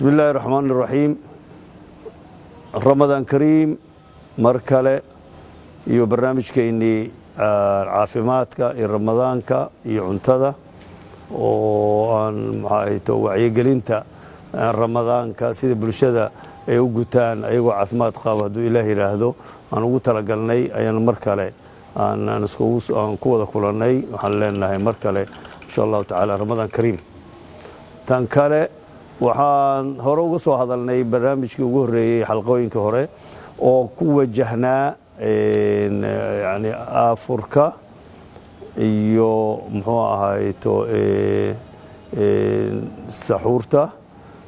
Bismi illaahi raxmaan iraxiim. Ramadaan kariim mar kale iyo barnaamijkeennii caafimaadka iyo Ramadaanka iyo cuntada oo aan maxaahayto wacyigelinta Ramadaanka, sida bulshada ay u gutaan ayagoo caafimaad qaba, hadduu Ilaah yidhaahdo, aan ugu talagalnay ayaan mar kale aan ku wada kulannay. Waxaan leenahay mar kale, insha Allahu tacaala, Ramadaan kariim. Tan kale, waxaan hore uga soo hadalnay barnaamijkii ugu horreeyey, xalqooyinka hore oo ku wajahnaa yani afurka iyo muxuu ahayto saxuurta,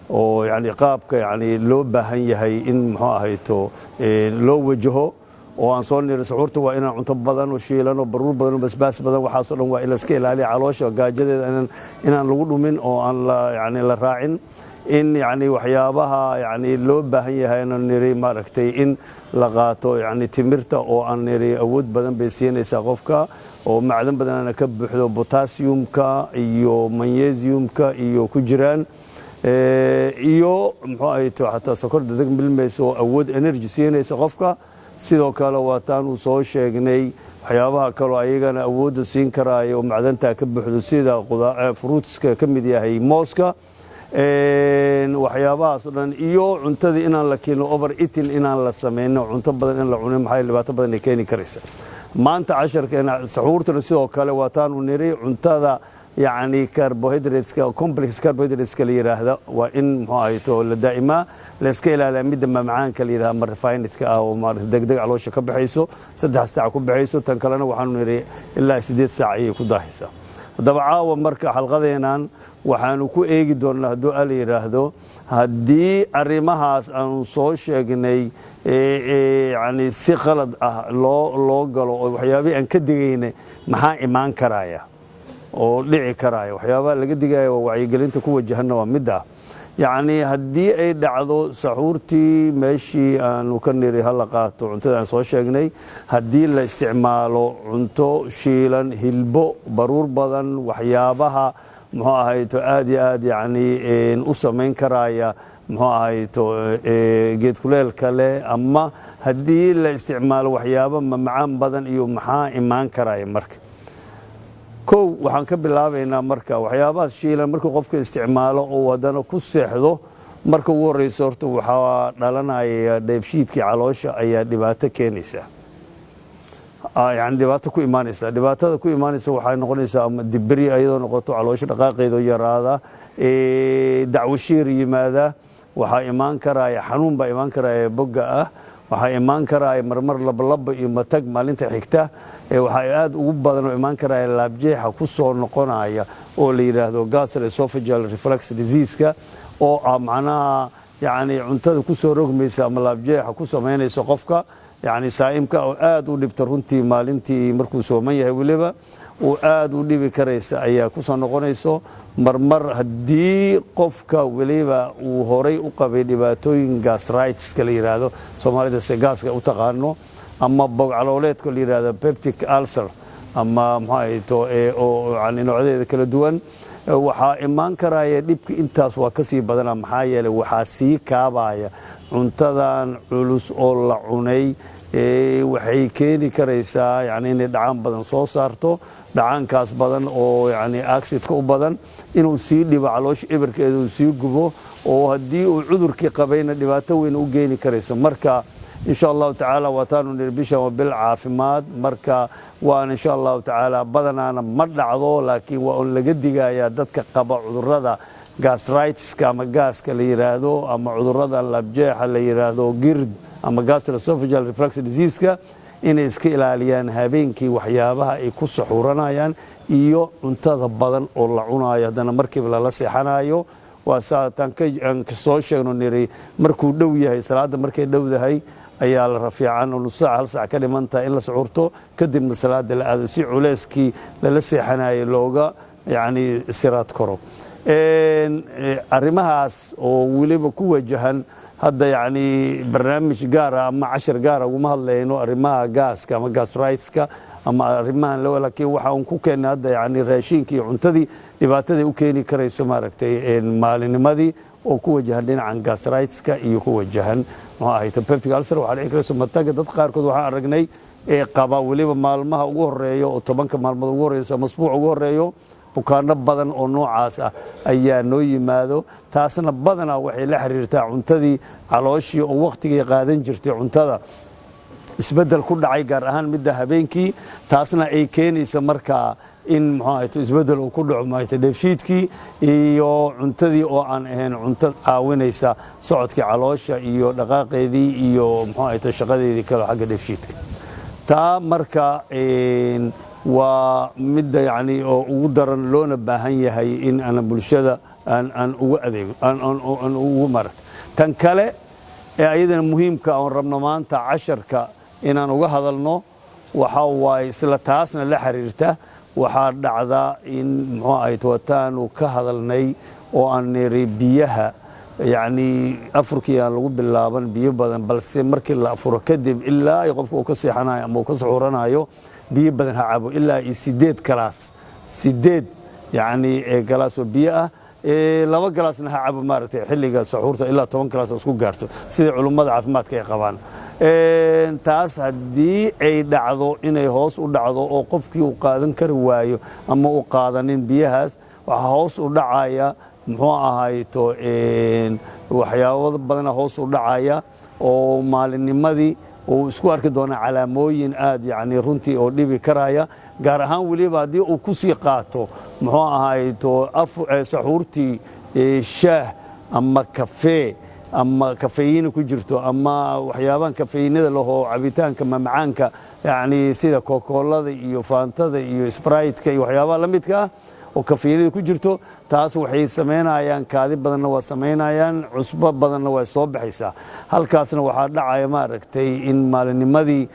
oo yani qaabka yani loo baahan yahay in muxuu ahayto loo wajaho, oo aan soo niri saxuurta waa inaan cunto badan oo shiilan oo baruur badan oo basbaas badan, waxaasoo dhan waa in la iska ilaaliya, caloosha gaajadeeda inaan lagu dhumin oo aan yani la raacin. In yani waxyaabaha yani loo baahan yahay inaan niri, maaragtay, in la qaato yani timirta, oo aan niri awood badan bay siinaysaa qofka, oo macdan badanana ka buuxdo, potassiumka iyo magnesiumka iyo ku jiraan, iyo muxuu ahayto xataa sokorda deg milmayso oo awood energy siinaysa qofka. Sidoo kale waa taan uu soo sheegnay waxyaabaha kaloo ayagana awoodda siin karaayo oo macdantaa ka buuxdo, sida fruitska ka mid yahay mooska, waxyaabahaas o dhan, iyo cuntadii inaan la keenno over eating, inaan la samayno cunto badan in la cunin, maxaa dhibaato badan ay keeni karaysa. Maanta casharkeena saxuurtana sidoo kale waa taanu niri cuntada yacni carbohydrateska, complex carbohydrateska la yidhaahda, waa in muxuu ahayto la daa'imaa, la iska ilaaliya midda mamacaanka la yidhahda ama refinedka ah oo maarata degdeg caloosha ka baxayso, 3 saac ku baxayso. Tan kalena waxaanu niri ilaa 8 saac ayay ku daahaysaa. Haddaba caawa marka xalqadeenan waxaanu ku eegi doonnaa, hadduu Ala yidhaahdo, haddii arrimahaas aanu soo sheegnay yani si qalad ah loo galo oo waxyaabihii aan ka digaynay, maxaa imaan karaya oo dhici karaya? Waxyaabaha laga digaya waa wacyigelinta ku wajahanna waa midda yacni haddii ay dhacdo saxuurtii meeshii aanu ka niri hala qaato cuntada aan soo sheegnay, haddii la isticmaalo cunto shiilan, hilbo, baruur badan, waxyaabaha muxuu ahayto aad iyo aad yacni u samayn karaya muxuu ahayto geedkuleelka leh, ama haddii la isticmaalo waxyaabo mamacaan badan iyo, maxaa imaan karaya? Marka kow waxaan ka bilaabaynaa marka waxyaabahaas shiilan markuu qofka isticmaalo oo haddana ku seexdo, marka ugu horreyso horta waxaa dhalanaya dheebshiidkii caloosha ayaa dhibaato keenaysa, yani dhibaato ku imaanaysa. Dhibaatada ku imaanaysa waxay noqonaysaa ama diberi ayadoo noqoto, caloosha dhaqaaqeedoo yaraada, dacwashiir yimaada, waxaa imaan karaya xanuun baa imaan karaya bogga ah, waxaa imaan karaya marmar labalaba iyo matag maalinta xigta, waxaa aad ugu badan oo imaan karaya laabjeexa ku soo noqonaya oo la yidhaahdo gastroesophageal reflux diseaseka, oo ah macnaha yani cuntada ku soo rogmaysa ama laabjeexa ku samaynaysa qofka yani saa'imka, oo aad u dhibta runtii maalintii markuu sooman yahay, weliba uu aad u dhibi karaysa ayaa ku soo noqonayso. Marmar haddii qofka weliba uu horay u qabay dhibaatooyin gastritiska la yidhaahdo, Soomaalida se gaaska u taqaano, ama bogcalooleedka la yidhahdo peptic ulcer, ama muxuu ahayto oo yani noocyadeeda kala duwan, waxaa imaan karaya dhibka intaas waa kasii badana. Maxaa yeelay waxaa sii kaabaya cuntadan culus oo la cunay, waxay keeni karaysaa yani inay dhacaan badan soo saarto, dhacaankaas badan oo yani acidka u badan inuu sii dhibo caloosha, ibirkeeda uu sii gubo, oo haddii uu cudurkii qabayna dhibaato weyn u geeni karayso. Marka insha Allahu tacaala waataanu niri bishan waa bil caafimaad. Marka waan insha Allahu tacaala badanaana ma dhacdo, laakiin waa un laga digayaa dadka qaba cudurada gastritiska ama gaaska la yidhaahdo, ama cudurada laabjeexa la yidhaahdo GERD ama gastroesophageal reflux diseaseka, inay iska ilaaliyaan habeenkii waxyaabaha ay ku saxuuranayaan iyo cuntada badan oo la cunayo haddana markiiba lala seexanayo. Waa saataan aan soo sheegno niri markuu dhow yahay salaadda, markay dhowdahay ayaa la rafiican oo nus saac, hal saac ka dhiman tahay in la suxuurto, kadibna salaada la aado, si culeyskii lala seexanayo looga yacni siraad koro. Arrimahaas oo weliba ku wajahan hadda yacni barnaamij gaara ama cashar gaara uguma hadlayno arrimaha gaaska ama gastritiska. Ama arrimahan, laakiin waxa uun ku keennay hadda yani raashiinkii iyo cuntadii dhibaataday u keeni karayso, maaragtay, maalinimadii oo ku wajahan dhinacan gastritiska iyo ku wajahan, muxuu ahayto, peptic ulcer. Waxaa dhici karayso mataga. Dad qaarkood waxaan aragnay ee qaba weliba maalmaha ugu horeeyo oo 10-ka maalmood ugu horeyso ama asbuuc ugu horeeyo. Bukaano badan oo noocaas ah ayaa noo yimaado. Taasna badanaa waxay la xiriirtaa cuntadii, calooshii oo wakhtigii qaadan jirtay cuntada isbeddel ku dhacay, gaar ahaan midda habeenkii. Taasna ay keenaysa markaa in, muxuu ahayto, isbeddel uu ku dhaco maaragtay dheefshiidkii iyo cuntadii oo aan ahayn cunto caawinaysa socodkii caloosha iyo dhaqaaqeedii iyo, muxuu ahayto, shaqadeedii kale xagga dheefshiidka. Taa marka waa midda yani oo ugu daran loona baahan yahay in aan bulshada aan ugu adeego, aan ugu maragta. Tan kale ee ayadana muhiimka oon rabno maanta casharka inaan uga hadalno waxa waaye, isla taasna la xiriirta, waxaa dhacda in, muxuu ahayd, wataanu ka hadalnay oo aan niri biyaha, yacni afurkii aan lagu bilaaban biyo badan, balse markii la afuro kadib ilaa ay qofka uu ka seexanayo ama uu ka suxuranayo biyo badan ha cabo, ilaa iyo 8 galaas, 8 yacni galaas oo biyo ah, 2 galaasna ha cabo, maaragtay, xilliga saxuurta, ilaa 10 galaas isku gaarto sidai culummada caafimaadka ay qabaan. Taas haddii ay dhacdo inay hoos u dhacdo oo qofkii uu qaadan kari waayo ama uu qaadanin biyahaas, waxaa hoos u dhacaya, muxuu ahayto, waxyaabo badana hoos u dhacaya oo maalinnimadii uu isku arki doonaa calaamooyin aad yani runtii oo dhibi karaya, gaar ahaan weliba haddii uu ku sii qaato, muxuu ahayto, saxuurtii shaah ama kafee ama kafeyiina ku jirto ama waxyaabahan kafeynada lahoo cabitaanka mamacaanka, yani sida Coca-Colada iyo Fantada iyo Sprite-ka iyo waxyaabaha la midka ah oo kafeynada ku jirto. Taas waxay samaynayaan kaadi badanna waa samaynayaan, cusbo badanna waa soo baxaysaa. Halkaasna waxaa dhacaya, maaragtay, in maalinnimadii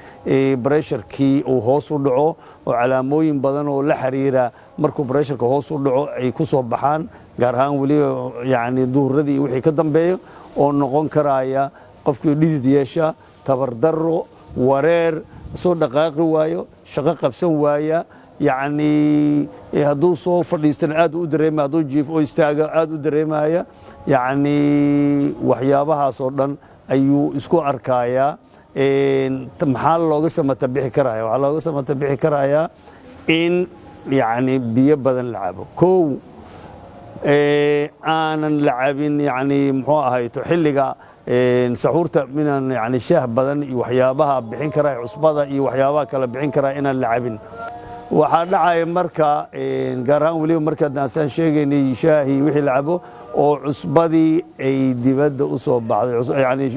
pressurekii uu hoos u dhaco oo calaamooyin badan oo la xiriira markuu pressureka hoos u dhaco ay ku soo baxaan, gaar ahaan weliba yani duhuradii iyo wixii ka dambeeyo, oo noqon karaya qofkii dhidid yeesha, tabardaro, wareer, soo dhaqaaqi waayo, shaqo qabsan waaya, yacni hadduu soo fadhiistana aad u dareemaya, hadduu jiif oo istaaga aad u dareemaya. Yacni waxyaabahaas oo dhan ayuu isku arkayaa. Maxaa looga samata bixi karaya? Waxaa looga samata bixi karayaa in yacni biyo badan la cabo. Kow, aanan la cabin, yani muxuu ahayto, xilliga saxuurta inaan yani shaah badan iyo waxyaabaha bixin karaa cusbada iyo waxyaabaha kale bixin karaa inaan la cabin. Waxaa dhacaya marka, gaar ahaan weliba markaad asaan sheegaynay shaahii wixii la cabo oo cusbadii ay dibadda u soo baxday, yani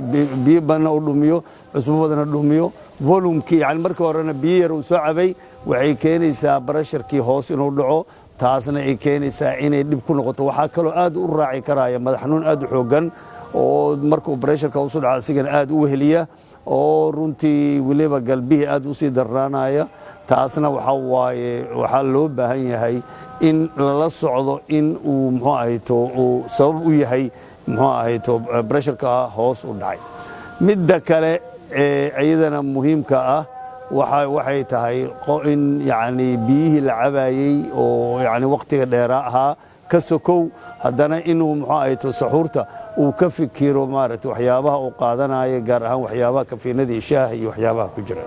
biyo badanna u dhumiyo, cusbo badanna dhumiyo, volumekii, yani markii horena biyo yar uu soo cabay, waxay keenaysaa pressurekii hoos inuu dhaco. Taasna ay keenaysaa inay dhib ku noqoto. Waxaa kaloo aad u raaci karaya madax xanuun aad u xooggan oo markuu pressureka hoos u dhaco asigana aad u weheliya, oo runtii weliba galbihii aad u sii darnaanaya. Taasna waxa waaye waxaa loo baahan yahay in lala socdo in uu, muxuu ahayto, uu sabab u yahay, muxuu ahayto, pressureka hoos u dhacay. Midda kale ee iyadana muhiimka ah waxay tahay in yacni biyihii la cabayey oo yani wakhtiga dheeraa ahaa ka sokow, haddana inuu, muxuu ahayto, saxuurta uu ka fikiro, maaragtay, waxyaabaha uu qaadanayo, gaar ahaan waxyaabaha kafiinada iyo shaaha iyo waxyaabaha ku jira.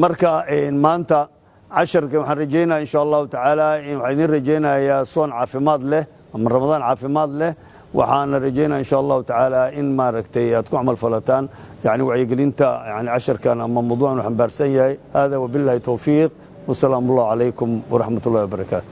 Marka maanta casharka waxaan rajaynaya, insha Allahu tacaala, waxaan idin rajaynayaa soon caafimaad leh ama Ramadaan caafimaad leh. Waxaana rajaynaya, insha Allahu tacaala, in, maaragtay, aad ku camal falataan yani wacyigelinta yani casharkan ama mawduucan uu xambaarsan yahay. Hada wabillahi towfiiq, wasalaamu Allahu calaykum waraxmat ullahi wabarakaatu.